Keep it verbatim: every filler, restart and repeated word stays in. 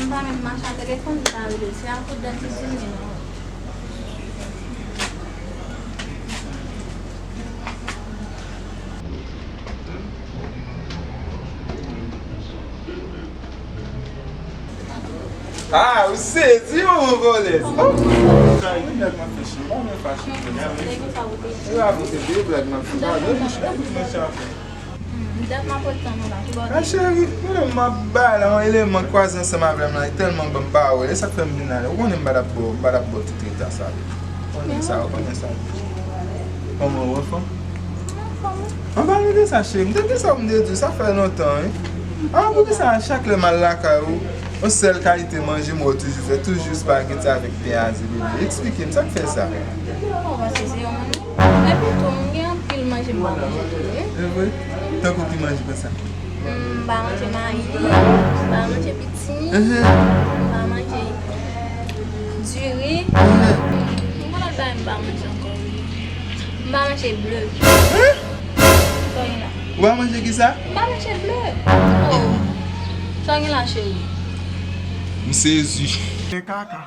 M pa menm mache a telefòn, m ta rele. Se a kout dantistri m ye non. Ah, ou sezi, manman vòlèz. Oh. Sa, yon nèg mwen fè chè, mwen fè chè. Se pa pou te di blag m ap fè. Gade bouch, gade bouch mesye a fè. Hmm, dat m ap ret tann ou la, ki bò w te ye? Ah, cheri, mwen menm m ap bay la, yon eleman kwaze ansanm avè m la, li tèlman bon m pa wè l, e sa k fè m vin la. Ou konnen m pa t ap ba w, m pa t ap ba w tout eta sa. Ou konnen sa, ou konnen sa. Kòman ou anfòm? Anfòm, wi. An pale de sa, cheri, m te gen sa pou m te di w, sa fè lontan, wi. Ah, poukisa chak lè m al lakay ou, yon sèl kalite manje m wè w toujou fè, toujou espageti avèk pen aze, bebe? Eksplike m, sa k fè sa? Ou panse se yon moun? Epi tou, m gen anpil manje m pa manje tou, wi. E vre? Tankou ki manje konsa? M pa manje mayi, m pa manje pitimi, mhm, m pa manje diri. Mhm. M gen lòt bagay m pa manje ankò, wi. M pa manje ble. Hein? Sa w gen la? Ou pa manje ki sa? M pa manje ble. Oh. Sa w gen la, cheri? M sezi. E kaka.